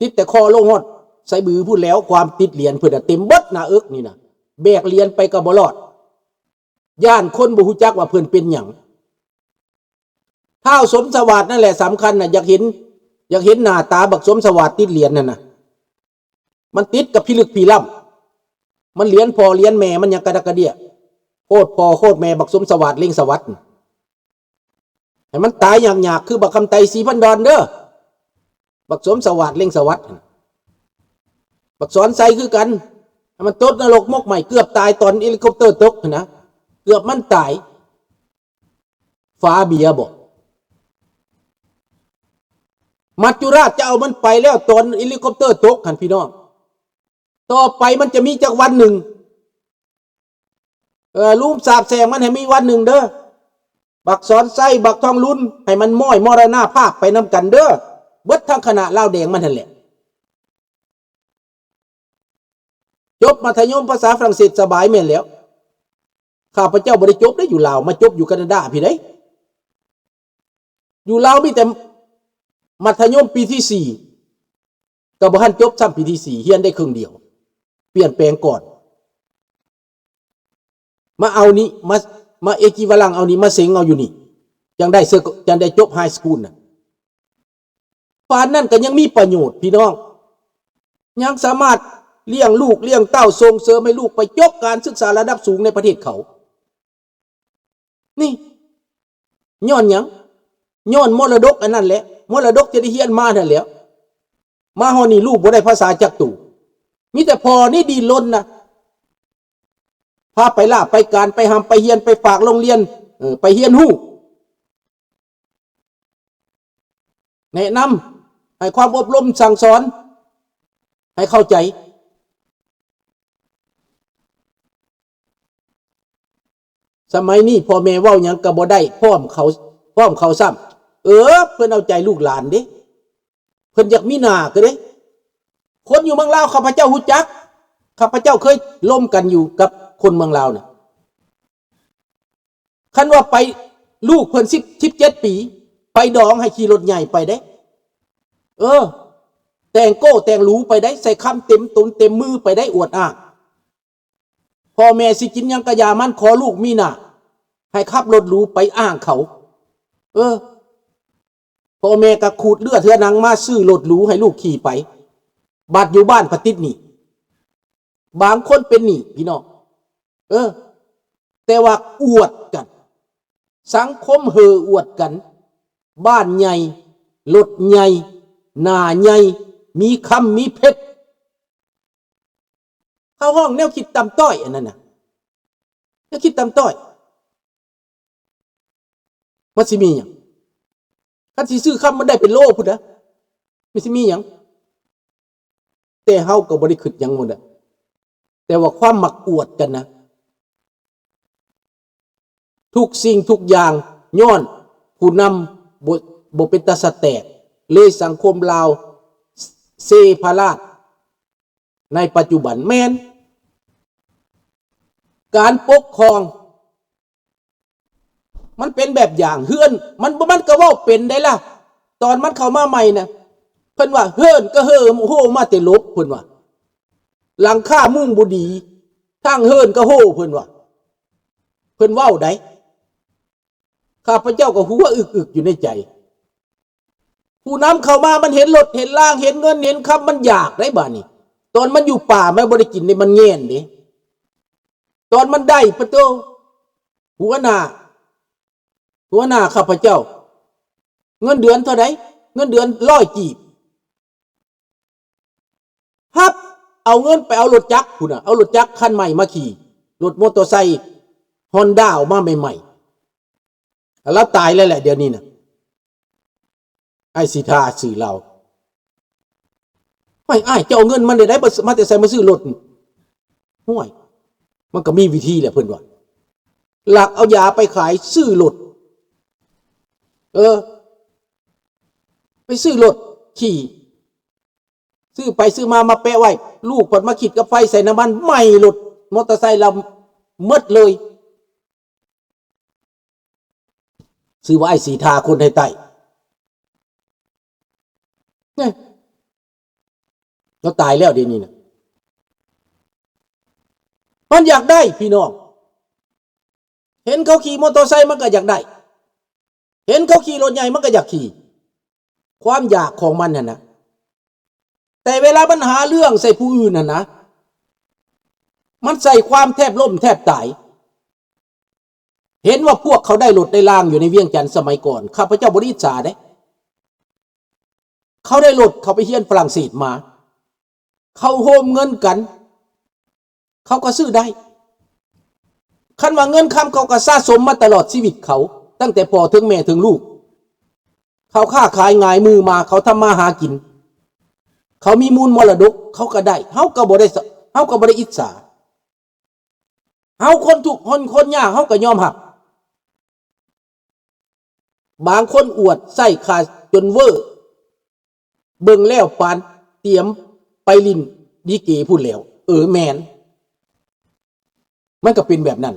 ຕິດແຕ່ຄໍລົງຮອດໄຊບືພຸ້ນແລ້ວ. ຄວາມຕິດຫຼຽນເພິ່ນນະເຕັມເບິດໜ້າເອິກນີ້ນະ ແບກຫຼຽນໄປກໍບໍ່ລອດ. ຢ້ານຄົນບໍ່ຮູ້ຈັກວ່າເພິ່ນເປັນຫຍັງ. ທ້າວສົມສະຫວາດນັ້ນແຫຼະສຳຄັນນະ. ຢາກເຫັນ ຢາກເຫັນໜ້າຕາບັກສົມສະຫວາດຕິດຫຼຽນນັ້ນນະ. ມັນຕິດກັບພິລຶກຜີລ້ຳ. ມັນຫຼຽນພໍ່ຫຼຽນແມ່ມັນຫຍັງກະດັກກະເດຍ. ໂຄດພໍ່ໂຄດແມ່ບັກສົມສະຫວາດເລັງສະຫວັດ. ໃຫ້ມັນຕາຍຍາກໆ ຄືບັກຄຳໄຕສີພັນດອນເດີ. ບັກສົມສະຫວາດເລັງສະຫວັດຫັ້ນ. ບັກສອນໄຊຄືກັນ. ໃຫ້ມັນຕົກນະລົກໝົກໄໝ້. ເກືອບຕາຍຕອນເຮລິຄອບເຕີຕົກຫັ້ນນະ. ເກືອບມັນຕາຍ. ຝາເບຍບໍ? ມັດຈຸລາດຈະເອົາມັນໄປແລ້ວ ຕອນເຮລິຄອບເຕີຕົກຫັ້ນພີ່ນ້ອງ. ຕໍ່ໄປມັນຈະມີຈັກວັນໜຶ່ງ. ເອີ ລູມສາບແຊ່ງມັນໃຫ້ມີວັນໜຶ່ງເດີ. ບັກສອນໄຊ ບັກທອງລຸນ ໃຫ້ມັນມ້ອຍມໍລະນະພາບໄປນຳກັນເດີ. ເບິດທັງຄະນະລາວແດງມັນຫັ້ນແຫຼະ. ຈົບມັດທະຍົມພາສາຝຣັ່ງເສດສະບາຍແມ່ນແລ້ວ. ຂ້າພະເຈົ້າບໍ່ໄດ້ຈົບເດ້ຢູ່ລາວ ມາຈົບຢູ່ການາດາພີ້ເດ້. ຢູ່ລາວມີແຕ່ມັດທະຍົມປີທີສີ່ ກໍບໍ່ທັນຈົບຊ້ຳປີທີສີ່ ຮຽນໄດ້ເຄິ່ງດຽວ ປ່ຽນແປງກ່ອນ. ມາເອົານີ້ ມາ ມາເອຈີວາລັງເອົານີ້ ມາເສັງເອົາຢູ່ນີ້ ຈັ່ງໄດ້ເຊີ ຈັ່ງໄດ້ຈົບໄຮສະກູນນະ. ປານນັ້ນກໍຍັງມີປະໂຫຍດພີ່ນ້ອງ ຍັງສາມາດລ້ຽງລູກລ້ຽງເຕົ້າ ສົ່ງເສີມໃຫ້ລູກໄປຈົບການສຶກສາລະດັບສູງໃນປະເທດເຂົາ. ນີ້ຍ້ອນຫຍັງ? ຍ້ອນມໍລະດົກອັນນັ້ນແຫຼະ ມໍລະດົກທີ່ໄດ້ຮຽນມານັ້ນແຫຼະ. ມາຮອດນີ້ລູກບໍ່ໄດ້ພາສາຈັກໂຕ ມີແຕ່ພໍ່ນີ້ດີ້ນລົນນະ ພາໄປລາໄປການ ໄປຮ່ຳໄປຮຽນ ໄປຝາກໂຮງຮຽນ ເອີ ໄປຮຽນຮູ້ ແນະນຳ ໃຫ້ຄວາມອົບຮົມສັ່ງສອນ ໃຫ້ເຂົ້າໃຈ. ສະໄໝນີ້ພໍ່ແມ່ເວົ້າຫຍັງກໍບໍ່ໄດ້ພ້ອມເຂົາ ພ້ອມເຂົາຊ້ຳ. ເອີ ເພິ່ນເອົາໃຈລູກຫຼານເດ້ ເພິ່ນຢາກມີໜ້າກໍເດ້. ຄົນຢູ່ເມືອງລາວຂ້າພະເຈົ້າຮູ້ຈັກ ຂ້າພະເຈົ້າເຄີຍລົມກັນຢູ່ກັບຄົນເມືອງລາວນະ. ຄັນວ່າໄປ ລູກເພິ່ນສິບ ສິບເຈັດປີ ໄປດອງໃຫ້ຂີ່ລົດໃຫຍ່ໄປເດ້. ເອີ ແຕ່ງໂກ້ແຕ່ງຫຼູໄປໄດ້ ໃສ່ຄຳເຕັມຕົນເຕັມມືໄປໄດ້ ອວດອ້າງ. ພໍ່ແມ່ຊິກິນຫຍັງກະຢ່າມັນ ຂໍລູກມີໜ້າ ໃຫ້ຂັບລົດຫຼູໄປອ້າງເຂົາ. ເອີ ພໍ່ແມ່ກໍຂູດເລືອດເຮືອໜັງມາຊື້ລົດຫຼູໃຫ້ລູກຂີ່ໄປ ບາດຢູ່ບ້ານພັດຕິດໜີ້. ບາງຄົນເປັນໜີ້ພີ່ນ້ອງ ເອີ ແຕ່ວ່າອວດກັນ ສັງຄົມເຫີອອວດກັນ ບ້ານໃຫຍ່ ລົດໃຫຍ່ ໜ້າໃຫຍ່ ມີຄຳມີເພັດ. ເຂົາຮ້ອງແນວຄິດຕ່ຳຕ້ອຍອັນນັ້ນນະ ແນວຄິດຕ່ຳຕ້ອຍ. ມັນຊິມີຫຍັງ? ຄັນຊິຊື້ຄຳມັນໄດ້ເປັນໂລພຸ້ນນະ ມັນຊິມີຫຍັງ? ແຕ່ເຮົາກໍບໍ່ໄດ້ຄິດຫຍັງໝົດນະ ແຕ່ວ່າຄວາມມັກອວດກັນນະ. ທຸກສິ່ງທຸກຢ່າງຍ້ອນຜູ້ນຳບໍ່ ບໍ່ເປັນຕາສະແຕກ ເລີຍສັງຄົມລາວເຊພະລາດໃນປັດຈຸບັນ. ແມ່ນ ການປົກຄອງ ມັນເປັນແບບຢ່າງ ເຮືອນ ມັນ ມັນກໍເວົ້າເປັນໄດ໋ລະ. ຕອນມັນເຂົ້າມາໃໝ່ນະ ເພິ່ນວ່າເຮືອນກໍເຫີໂຮມາແຕ່ຫຼົບ ເພິ່ນວ່າ ຫຼັງຄາມຸງບໍ່ດີ ທາງເຮືອນກໍໂຮ ເພິ່ນວ່າ ເພິ່ນເວົ້າໄດ໋. ຂ້າພະເຈົ້າກໍຫົວອຶກໆຢູ່ໃນໃຈ. ຜູ້ນຳເຂົ້າມາມັນເຫັນລົດເຫັນລາງ ເຫັນເງິນເຫັນຄຳ ມັນຢາກໄດ໋ບາດນີ້. ຕອນມັນຢູ່ປ່າມັນບໍ່ໄດ້ກິນເດ້ ມັນແງນເດ້. ຕອນມັນໄດ້ປະໂຕ ຫົວໜ້າ ຫົວໜ້າຂ້າພະເຈົ້າ ເງິນເດືອນເທົ່າໃດ? ເງິນເດືອນຮ້ອຍກີບ. ຮັບເອົາເງິນໄປເອົາລົດຈັກພຸ້ນນະ ເອົາລົດຈັກຄັນໃໝ່ມາຂີ່ ລົດມໍເຕີໄຊຮອນດ້າອອກມາໃໝ່ໆ. ລາວຕາຍແລ້ວແຫຼະດຽວນີ້ນະ ອ້າຍສີທາຊື່ລາວ. ຫ້ວຍ ອ້າຍ ເຈົ້າເອົາເງິນມາແນວໃດ ມາແຕ່ໃສມາຊື້ລົດ? ຫ້ວຍ ມັນກໍມີວິທີແຫຼະ ເພິ່ນວ່າ ລັກເອົາຢາໄປຂາຍ ຊື້ລົດ ເອີ ໄປຊື້ລົດຂີ່ ຊື້ໄປຊື້ມາ ມາແປະໄວ້ ລູກເພິ່ນມາຂີດກັບໄຟໃສ່ນ້ຳມັນ ໄໝ້ລົດມໍເຕີໄຊລາວໝົດເລີຍ. ຊື່ວ່າອ້າຍສີທາ ຄົນໄທໃຕ້ ນີ້ ລາວຕາຍແລ້ວດຽວນີ້ນະ. ມັນຢາກໄດ້ພີ່ນ້ອງ, ເຫັນເຂົາຂີ່ມໍເຕີໄຊມັນກໍຢາກໄດ້, ເຫັນເຂົາຂີ່ລົດໃຫຍ່ມັນກໍຢາກຂີ່, ຄວາມຢາກຂອງມັນຫັ້ນນະ. ແຕ່ເວລາມັນຫາເລື່ອງໃສ່ຜູ້ອື່ນຫັ້ນນະ, ມັນໃສ່ຄວາມແທບລົ້ມແທບຕາຍ. ເຫັນວ່າພວກເຂົາໄດ້ລົດໄດ້ລາງຢູ່ໃນວຽງຈັນສະໄໝກ່ອນ, ຂ້າພະເຈົ້າບໍ່ໄດ້ອິດສາເດ້. ເຂົາໄດ້ລົດ, ເຂົາໄປຮຽນຝຣັ່ງເສດມາ, ເຂົາໂຮມເງິນກັນ, ເຂົາກໍຊື້ໄດ້. ຄັນວ່າເງິນຄຳເຂົາກໍສະສົມມາຕະຫຼອດຊີວິດເຂົາ, ຕັ້ງແຕ່ພໍ່ເຖິງແມ່ເຖິງລູກ. ເຂົາຄ້າຂາຍຫງາຍມືມາ, ເຂົາທຳມາຫາກິນ, ເຂົາມີມູນມໍລະດົກ, ເຂົາກໍໄດ້. ເຮົາກໍບໍ່ໄດ້ສະ, ເຮົາກໍບໍ່ໄດ້ອິດສາ. ເຮົາຄົນທຸກຄົນ, ຄົນຍາກເຮົາກໍຍອມຮັບ. ບາງຄົນອວດໃຊ້ຄ່າຈົນເວີ, ເບິ່ງແລ້ວປານຕຽມໄປຫຼິ້ນລິເກພຸ້ນແລ້ວ. ເອີ ແມ່ນ, ມັນກໍເປັນແບບນັ້ນ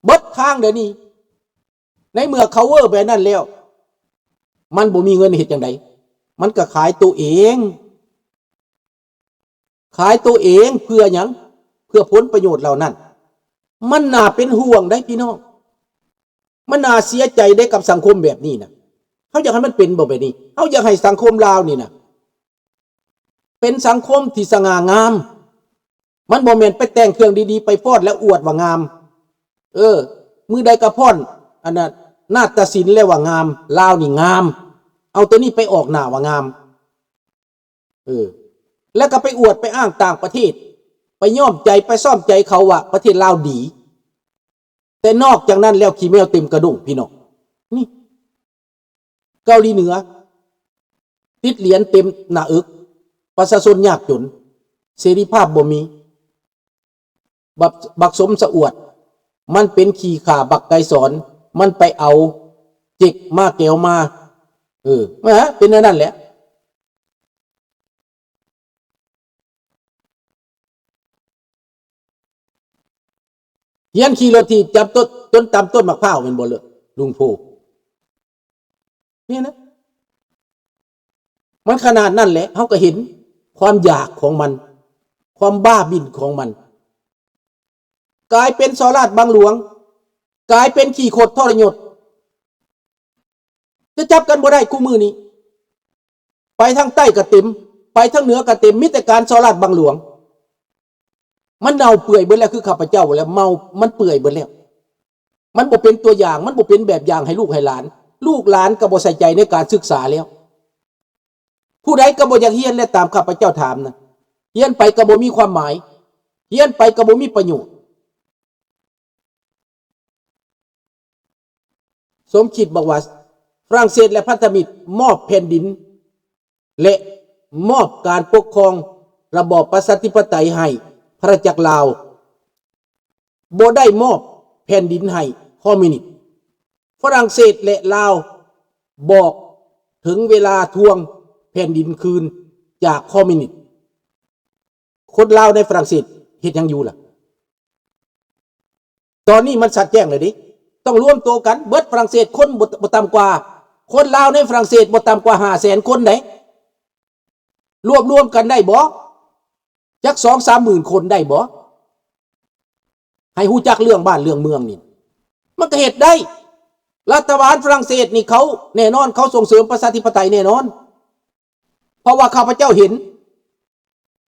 ເບິດທາງດຽວນີ້. ໃນເມື່ອເຂົາເວີແບບນັ້ນແລ້ວ, ມັນບໍ່ມີເງິນເຮັດຈັ່ງໃດ? ມັນກໍຂາຍໂຕເອງ. ຂາຍໂຕເອງເພື່ອຫຍັງ? ເພື່ອຜົນປະໂຫຍດເຫຼົ່ານັ້ນ. ມັນໜ້າເປັນຫ່ວງໄດ໋ພີ່ນ້ອງ, ມັນໜ້າເສຍໃຈໄດ໋ກັບສັງຄົມແບບນີ້ນະ. ເຮົາຢາກໃຫ້ມັນເປັນບໍ່ແບບນີ້? ເຮົາຢາກໃຫ້ສັງຄົມລາວນີ້ນະ ເປັນສັງຄົມທີ່ສະຫງ່າງາມ. ມັນບໍ່ແມ່ນໄປແຕ່ງເຄື່ອງດີໆໄປຟ້ອນແລ້ວອວດວ່າງາມ. ເອີ ມື້ໃດກະຟ້ອນ ອັນນັ້ນ ນາດຕະສິນແລ້ວວ່າງາມ, ລາວນີ້ງາມ. ເອົາໂຕນີ້ໄປອອກໜ້າວ່າງາມ. ເອີ ແລ້ວກໍໄປອວດໄປອ້າງຕ່າງປະເທດ, ໄປຍ້ອມໃຈໄປຊອມໃຈເຂົາວ່າປະເທດລາວດີ. ແຕ່ນອກຈາກນັ້ນແລ້ວ ຂີ້ແມວເຕັມກະດົ້ງພີ່ນ້ອງ. ນີ້ ເກົາຫຼີເໜືອ ຕິດຫຼຽນເຕັມໜ້າເອິກ, ປະຊາຊົນຍາກຈົນ, ເສລີພາບບໍ່ມີ. ບັກ ບັກສົມສະອວດ ມັນເປັນຂີ້ຂ້າບັກໄກສອນ, ມັນໄປເອົາເຈັກມາແກວມາ. ເອີ ເປັນແນວນັ້ນແຫຼະ. ຮຽນຂີ່ລົດຖີບຈັບຕົ້ນ ຈົນຕຳຕົ້ນໝາກພ້າວແມ່ນບໍ່ເລີະ ລຸງໂພ? ນີ້ນະ ມັນຂະໜາດນັ້ນແຫຼະ. ເຮົາກໍເຫັນຄວາມຢາກຂອງມັນ, ຄວາມບ້າບິນຂອງມັນ, ກາຍເປັນສໍ້ລາດບັງຫຼວງ, ກາຍເປັນຂີ້ຄົດທໍລະຍົດ. ຈະຈັບກັນບໍ່ໄດ້ຄູ່ມື້ນີ້. ໄປທາງໃຕ້ກໍເຕັມ, ໄປທາງເໜືອກໍເຕັມ, ມີແຕ່ການສໍ້ລາດບັງຫຼວງ. ມັນເນົ່າເປື່ອຍເບິດແລ້ວ, ຄືຂ້າພະເຈົ້າເວົ້າແລ້ວ, ເມົາ ມັນເປື່ອຍເບິດແລ້ວ. ມັນບໍ່ເປັນຕົວຢ່າງ, ມັນບໍ່ເປັນແບບຢ່າງໃຫ້ລູກໃຫ້ຫຼານ. ລູກຫຼານກໍບໍ່ໃສ່ໃຈໃນການສຶກສາແລ້ວ. ຜູ້ໃດກໍບໍ່ຢາກຮຽນແຫຼະ, ຕາມຂ້າພະເຈົ້າຖາມນະ. ຮຽນໄປກໍບໍ່ມີຄວາມໝາຍ, ຮຽນໄປກໍບໍ່ມີປະໂຫຍດ. ສົມຄິດບອກວ່າ ຝຣັ່ງເສດ ແລະ ພັນທະມິດມອບແຜ່ນດິນ ແລະ ມອບການປົກຄອງລະບອບປະຊາທິປະໄຕໃຫ້ພະນາຈັກລາວ, ບໍ່ໄດ້ມອບແຜ່ນດິນໃຫ້ຄອມມິວນິດ. ຝຣັ່ງເສດ ແລະ ລາວ ບອກເຖິງເວລາທວງແຜ່ນດິນຄືນຈາກຄອມມິວນິດ. ຄົນລາວໃນຝຣັ່ງເສດເຮັດຫຍັງຢູ່ລະ? ຕອນນີ້ມັນຊັດແຈ້ງແລ້ວເດ້. ຕ້ອງລວມໂຕກັນເບິດຝຣັ່ງເສດ, ຄົນບໍ່ ບໍ່ຕ່ຳກວ່າ, ຄົນລາວໃນຝຣັ່ງເສດບໍ່ຕ່ຳກວ່າຫ້າແສນຄົນໃດ. ລວບລວມກັນໄດ້ບໍ່? ຈັກສອງສາມໝື່ນຄົນໄດ້ບໍ່? ໃຫ້ຮູ້ຈັກເລື່ອງບ້ານເລື່ອງເມືອງນີ້ ມັນກໍເຮັດໄດ້. ລັດຖະບານຝຣັ່ງເສດນີ້ ເຂົາ ແນ່ນອນ ເຂົາສົ່ງເສີມປະຊາທິປະໄຕແນ່ນອນ. ເພາະວ່າຂ້າພະເຈົ້າເຫັນ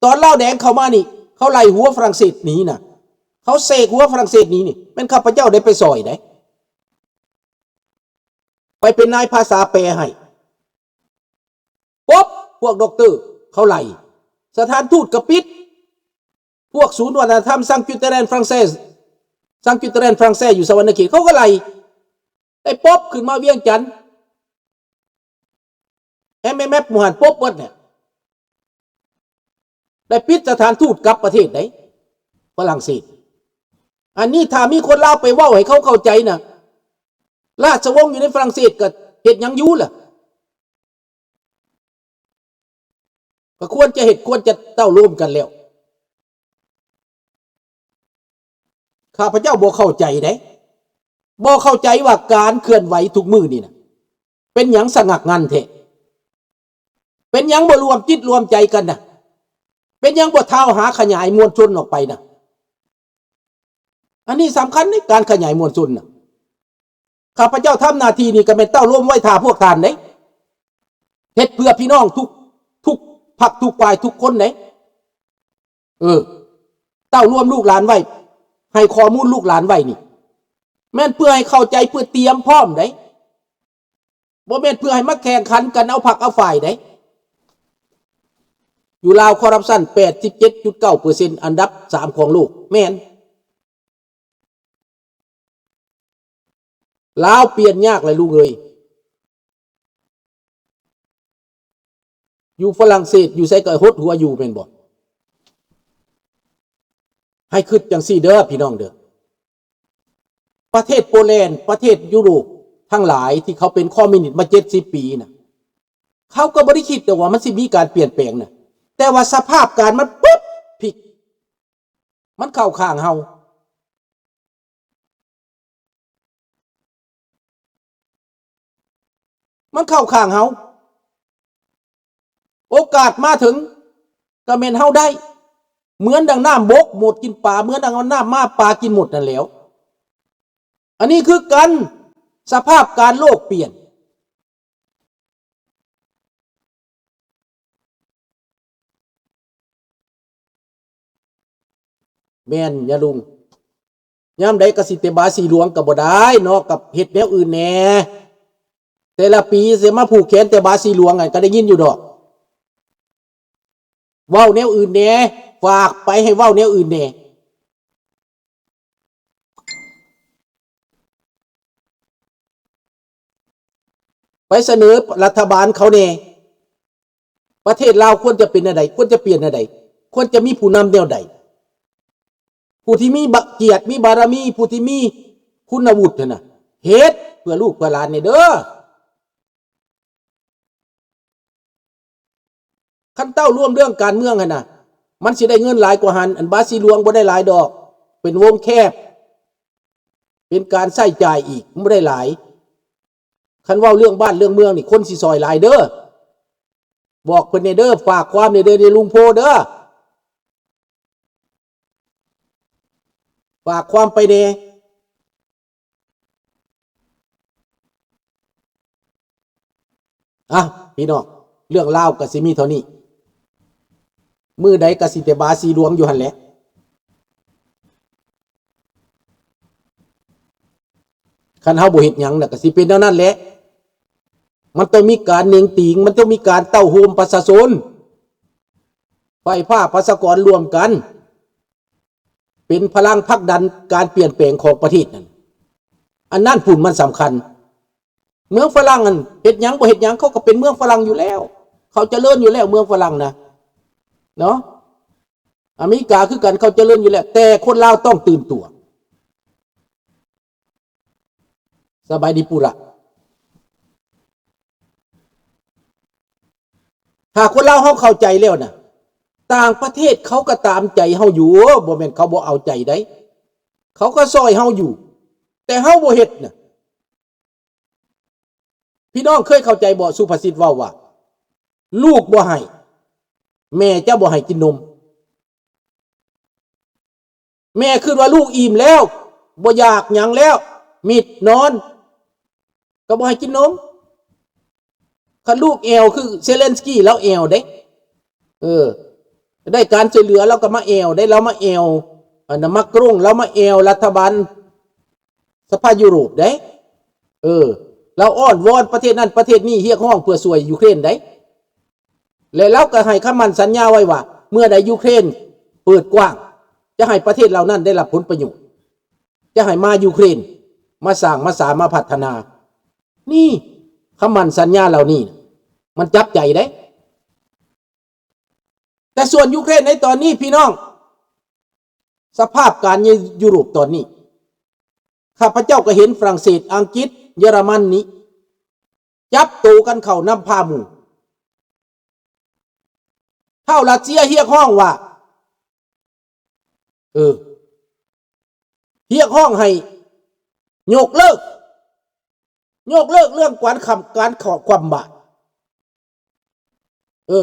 ຕອນລາວແດງເຂົ້າມານີ້ ເຂົາໄລ່ຫົວຝຣັ່ງເສດໜີນະ, ເຂົາເສກຫົວຝຣັ່ງເສດໜີນີ້ ແມ່ນຂ້າພະເຈົ້າໄດ້ໄປຊ່ອຍໃດ, ໄປເປັນນາຍພາສາແປໃຫ້. ປົບ ພວກດັອກເຕີເຂົາໄລ່, ສະຖານທູດກໍປິດ, ພວກສູນວັດທະນະທຳ Saint-Cuthérien Français, Saint-Cuthérien Français ຢູ່ສະຫວັນນະເຂດ ເຂົາກໍໄລ່. ໄດ້ປົບຂຶ້ນມາວຽງຈັນ ເອັມເອັມເອັຟ ໝູ່ຫັ້ນປົບເບິດແຫຼະ. ໄດ້ປິດສະຖານທູດກັບປະເທດໃດ ຝຣັ່ງເສດ. ອັນນີ້ຖ້າມີຄົນລາວໄປເວົ້າໃຫ້ເຂົາເຂົ້າໃຈນະ, ລາຊະວົງຢູ່ໃນຝຣັ່ງເສດກໍເຮັດຫຍັງຢູ່ລະ? ກໍຄວນຈະເຮັດ ຄວນຈະເຕົ້າໂລມກັນແລ້ວ. ຂ້າພະເຈົ້າບໍ່ເຂົ້າໃຈເດ້, ບໍ່ເຂົ້າໃຈວ່າການເຄື່ອນໄຫວທຸກມື້ນີ້ນະ ເປັນຫຍັງສະຫງັກງັນແທ້? ເປັນຫຍັງບໍ່ລວມຈິດລວມໃຈກັນນະ? ເປັນຫຍັງບໍ່ທ້າວຫາຂະຫຍາຍມວນຊົນອອກໄປນະ? ອັນນີ້ສຳຄັນໃນການຂະຫຍາຍມວນຊົນນະ. ຂ້າພະເຈົ້າທຳໜ້າທີ່ນີ້ກໍແມ່ນເຕົ້າໂລມໄວ້ຖ້າພວກທ່ານເດ້. ເຮັດເພື່ອພີ່ນ້ອງທຸກ ທຸກພັກທຸກຝ່າຍທຸກຄົນເດ້. ເອີ ເຕົ້າລວມລູກຫຼານໄວ້ ໃຫ້ຂໍ້ມູນລູກຫຼານໄວ້ນີ້ ແມ່ນເພື່ອໃຫ້ເຂົ້າໃຈ ເພື່ອຕຽມພ້ອມເດ້. ບໍ່ແມ່ນເພື່ອໃຫ້ມາແຂ່ງຂັນກັນເອົາພັກເອົາຝ່າຍເດ້. ຢູ່ລາວຄອຣັບຊັນ ແປດສິບເຈັດຈຸດເກົ້າເປີເຊັນ ອັນດັບສາມຂອງໂລກ ແມ່ນ. ລາວປ່ຽນຍາກແຫຼະລູກເອີຍ. ຢູ່ຝຣັ່ງເສດ ຢູ່ໃສກໍຫົດຫົວຢູ່ແມ່ນບໍ່? ໃຫ້ຄິດຈັ່ງຊີ້ເດີພີ່ນ້ອງເດີ. ປະເທດໂປແລນ ປະເທດຢູໂຣບທັງຫຼາຍທີ່ເຂົາເປັນຄອມມິວນິດມາເຈັດສິບປີນະ ເຂົາກໍບໍ່ໄດ້ຄິດດອກວ່າມັນຊິມີການປ່ຽນແປງນະ ແຕ່ວ່າສະພາບການມັນປຶບ ພິກ ມັນເຂົ້າຂ້າງເຮົາ. ມັນເຂົ້າຂ້າງເຮົາ. ໂອກາດມາເຖິງກໍແມ່ນເຮົາໄດ້. ເໝືອນດັ່ງນ້ຳບົກໝົດກິນປາ, ເໝືອນດັ່ງເອົານ້ຳມາປາກິນໝົດນັ້ນແຫຼວ. ອັນນີ້ຄືກັນ, ສະພາບການໂລກປ່ຽນ. ແມ່ນ ຍາລຸງ. ຍາມໃດກໍຊິແຕ່ບາສີຫຼວງກໍບໍ່ໄດ້ເນາະ, ກໍເຮັດແນວອື່ນແດ່. ແຕ່ລະປີຊິມາຜູກແຂນແຕ່ບາສີຫຼວງ ອັນກໍໄດ້ຍິນຢູ່ດອກ. ເວົ້າແນວອື່ນແດ່, ຝາກໄປໃຫ້ເວົ້າແນວອື່ນແດ່. ໄປສະເໜີລັດຖະບານເຂົາແດ່. ປະເທດລາວຄວນຈະເປັນແນວໃດ? ຄວນຈະປ່ຽນແນວໃດ? ຄວນຈະມີຜູ້ນຳແນວໃດ? ຜູ້ທີ່ມີບະ ກຽດ ມີບາລະມີ, ຜູ້ທີ່ມີຄຸນວຸດຫັ້ນນະ, ເຮັດເພື່ອລູກເພື່ອຫຼານແດ່ເດີ. ຄັນເຕົ້າລວມເລື່ອງການເມືອງຫັ້ນນະ, ມັນຊິໄດ້ເງິນຫຼາຍກວ່າຫັ້ນ. ອັນບາສີຫຼວງບໍ່ໄດ້ຫຼາຍດອກ, ເປັນວົງແຄບ, ເປັນການໃຊ້ຈ່າຍອີກ, ມັນບໍ່ໄດ້ຫຼາຍ. ຄັນເວົ້າເລື່ອງບ້ານເລື່ອງເມືອງນີ້ ຄົນຊິຊ່ອຍຫຼາຍເດີ. ບອກເພິ່ນແດ່ເດີ, ຝາກຄວາມແດ່ເດີ, ແດ່ລຸງໂພເດີ. ຝາກຄວາມໄປແດ່. ອ່ະ ພີ່ນ້ອງ, ເລື່ອງລາວກໍຊິມີເທົ່ານີ້. ມື້ໃດກໍຊິແຕ່ບາສີຫຼວງຢູ່ຫັ້ນແຫຼະ. ຄັນເຮົາບໍ່ເຮັດຫຍັງນະ ກໍຊິເປັນແນວນັ້ນແຫຼະ. ມັນຕ້ອງມີການເໜັງຕີງ, ມັນຕ້ອງມີການເຕົ້າໂຮມປະຊາຊົນ, ໄຟຟ້າປະຊາກອນລວມກັນ ເປັນພະລັງຜັກດັນການປ່ຽນແປງຂອງປະເທດນັ້ນ. ອັນນັ້ນພຸ້ນມັນສຳຄັນ. ເມືອງຝຣັ່ງຫັ້ນ ເຮັດຫຍັງບໍ່ເຮັດຫຍັງ ເຂົາກໍເປັນເມືອງຝຣັ່ງຢູ່ແລ້ວ, ເຂົາຈະເລີນຢູ່ແລ້ວເມືອງຝຣັ່ງນະ ເນາະ. ອາເມລິກາຄືກັນ ເຂົາຈະເລີນຢູ່ແລ້ວ, ແຕ່ຄົນລາວຕ້ອງຕື່ນຕົວ. ສະບາຍດີປູຣະ. ຖ້າຄົນລາວເຮົາເຂົ້າໃຈແລ້ວນະ, ຕ່າງປະເທດເຂົາກໍຕາມໃຈເຮົາຢູ່, ບໍ່ແມ່ນເຂົາບໍ່ເອົາໃຈໃດ, ເຂົາກໍຊ່ອຍເຮົາຢູ່, ແຕ່ເຮົາບໍ່ເຮັດນະ. ພີ່ນ້ອງເຄີຍເຂົ້າໃຈບໍ່? ສຸພາສິດເວົ້າວ່າ ລູກບໍ່ໄຫ້ ແມ່ຈະບໍ່ໃຫ້ກິນນົມ. ແມ່ຄິດວ່າລູກອີ່ມແລ້ວ, ບໍ່ຢາກຫຍັງແລ້ວ, ມິດນອນ, ກໍບໍ່ໃຫ້ກິນນົມ. ຄັນລູກແອວຄືເຊເລັນສກີ ລາວແອວເດ້. ເອີ ໄດ້ການຊ່ວຍເຫຼືອ ລາວກໍມາແອວເດ້, ລາວມາແອວ ອັນນະ ມາກຣົງ, ລາວມາແອວລັດຖະບານສະພາຢູໂຣບເດ້. ເອີ ລາວອ້ອນວອນປະເທດນັ້ນປະເທດນີ້, ຮຽກຮ້ອງເພື່ອຊ່ວຍຢູເຄຣນເດ້. ແລະ ລາວກໍໃຫ້ຄຳໝັ້ນສັນຍາໄວ້ວ່າ ເມື່ອໃດຢູເຄຣນເປີດກວ້າງ ຈະໃຫ້ປະເທດເຫຼົ່ານັ້ນໄດ້ຮັບຜົນປະໂຫຍດ, ຈະໃຫ້ມາຢູເຄຣນ ມາສ້າງມາສາມາພັດທະນາ. ນີ້ ຄຳໝັ້ນສັນຍາເຫຼົ່ານີ້ ມັນຈັບໃຈເດ້. ແຕ່ສ່ວນຢູເຄຣນໃນຕອນນີ້ ພີ່ນ້ອງ, ສະພາບການໃນຢູໂຣບຕອນນີ້, ຂ້າພະເຈົ້າກໍເຫັນຝຣັ່ງເສດ, ອັງກິດ, ເຢຍລະມັນນີ້ ຈັບໂຕກັນເຂົ້ານຳພາໝູ່. ທ້າວຣັດເຊຍຮຽກຮ້ອງວ່າ ເອີ ຮຽກຮ້ອງໃຫ້ຍົກເລີກ, ຍົກເລີກເລື່ອງການຄຳ ການຂອບຄວາມບາດ. ເອີ